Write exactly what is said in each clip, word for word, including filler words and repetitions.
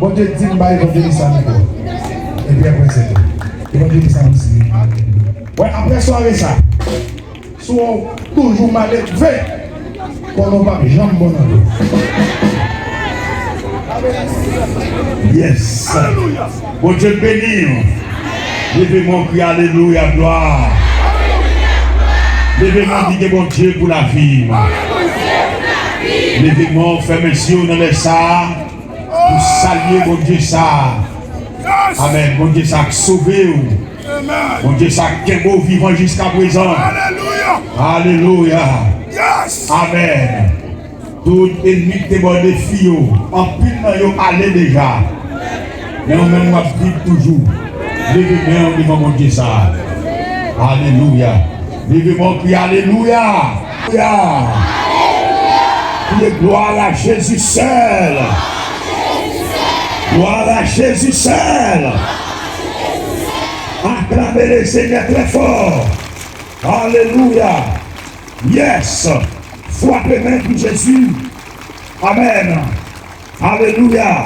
Bondye di m ba evanjelis sa mikwo. Epi apre se tou. Evanjelis sa osi. Wè, apre sware sa, si w toujou malelve, konnen w p ap janm bon nan vi w. Yes. Bondye beni w. Leve men w, kriye alelouya, glwa. Leve men w, di ke Bondye pou lavi w. Leve men w, fèmen zye w nan lè sa a, pou salye Bondye sa a. Amèn. Bondye sa a k sove w. Bondye sa a k kenbe w vivan jiska prezan. Alelouya. Amèn. Tout ènmi k te ba w defi yo, anpil nan yo ale deja. Men ou menm w ap viv toujou. Leve men w devan Bondye sa a. Alelouya. Leve men w, kriye alelouya. Alelouya. Kriye gloire à Jésus seul. Gloire à Jésus seul. Acclamez le Seigneur très fort. Alelouya. Yes. Frape men pou Jezi. Amèn. Alelouya.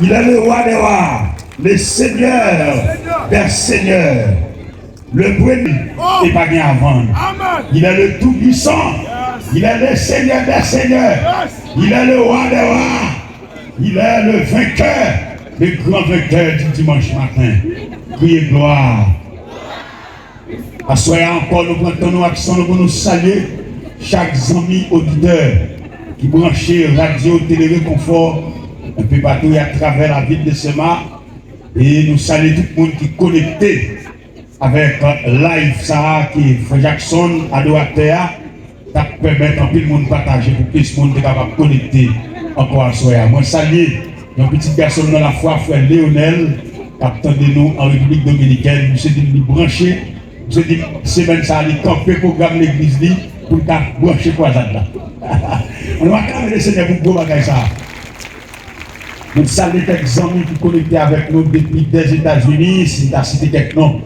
Il est le roi des rois, le Seigneur des seigneurs. Le premier, e pa gen avan l. Il est le tout-puissant. Il est le Seigneur des seigneurs. Il est le roi des rois. Il est le vainqueur, le grand vainqueur du dimanche matin. Kriye gloire. Aswè a ankò, nou pran tan nou ak san nou pou nou salye chak zanmi oditè ki branche radyo Tele Rekonfò enpe patou e atravè lavil de Sema. E nou salye tout moun ki konekte avèk live sa a ke Frè Jackson, adoratè a, t ap pèmèt anpil moun pataje pou plis moun te kapab konekte ankò aswè a. Mwen salye yon pitit gason m nan lafwa, frè Leonel, k ap tande nou an Repiblik Dominikèn. Misye di m li branche. Misye di m semèn sa a li kanpe pwogram legliz li pou l ka branche kwazad la. Ann nou aklame Lesenyè pou gwo bagay sa a. Nou salye kèk zanmi ki konekte avèk nou depi Dèzetazini, si n ta site kèk non.